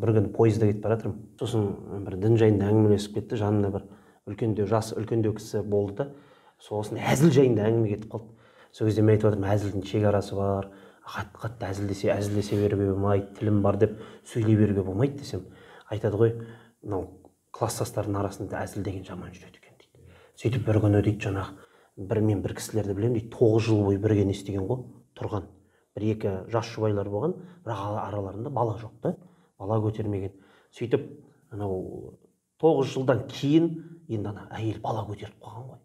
Бір күні пойызда кетіп бара жатырмын. Сосын бір дін жайында әңгімелесіп кетті. Жанында бір үлкендеу, жасы үлкендеу кісі болды да. Сосын әзіл жайында әңгіме кетіп қалды. Сол кезде мен айтып жатырмын, әзілдің шекарасы бар, қатты әзілдесе, әзілдесе беруге болмайды, тілім бар деп сөйлей беруге болмайды десем, айтады ғой, мынау класстастардың арасында әзіл деген жаман жүреді екен дейді. Сөйтіп бір күні дейді, жаңағы бір мен бір кісілерді білемін дейді, 9 жыл бойы бірге не істеген ғой, тұрған. Бір екі жас жұбайлар болған, бірақ араларында бала жоқ та, бала көтермеген. Сөйтіп анау 9 жылдан кейін енді ана әйел бала көтеріп қойған ғой.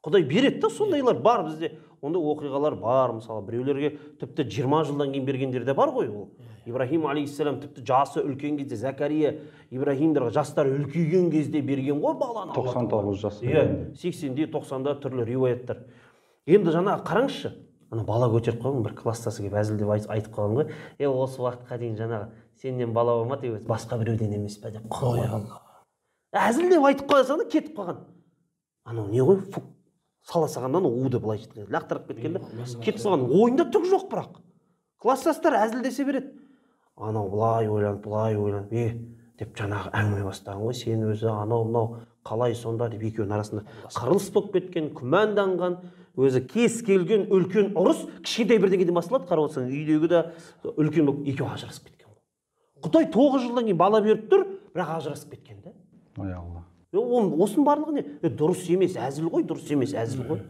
Құдай береді да, сондайлар бар бізде. Ондай оқиғалар бар, мысалы, біреулерге тіпті 20 жылдан кейін бергендер де бар ғой ол. Ибрахим алейхиссалам тіпті жасы үлкен кезде, Закария Ибрахимдарға жастары үлкейген кезде берген ғой баланы. 99 жас. Иә, 80-де, 90-да түрлі риуаяттар. Енді жаңа қараңызшы, ана бала көтеріп қойған бір класстасы келіп әзілдеп айтып қалған ғой. Е, осы уақытқа дейін жаңағы сенен бала болмады, е, басқа біреуден емес пе деп қойған. Әзілдеп айтып қоя салды, кетіп қалған. Анау не ғой, фук, сала салғаннан уды былай айтқанда лақтырып кеткен да, кетіп қалған. Ойында түк жоқ бірақ. Класстастар әзілдесе береді. Анау былай ойланып, былай ойланып, е, деп жаңағы әңгіме бастаған ғой, сен өзі анау мынау қалай сонда деп екеуінің арасында қырылыс болып кеткен, күмәнданған, өзі кез келген үлкен ұрыс кішкентай бірдеңеден басталады, қарап отырсаң, үйдегі де үлкен болып екеуі ажырасып кеткен ғой. Құдай 9 жылдан кейін бала беріп тұр, бірақ ажырасып кеткен да. Ой Алла. Осының барлығы не? Дұрыс емес, әзіл ғой, дұрыс емес, әзіл ғой.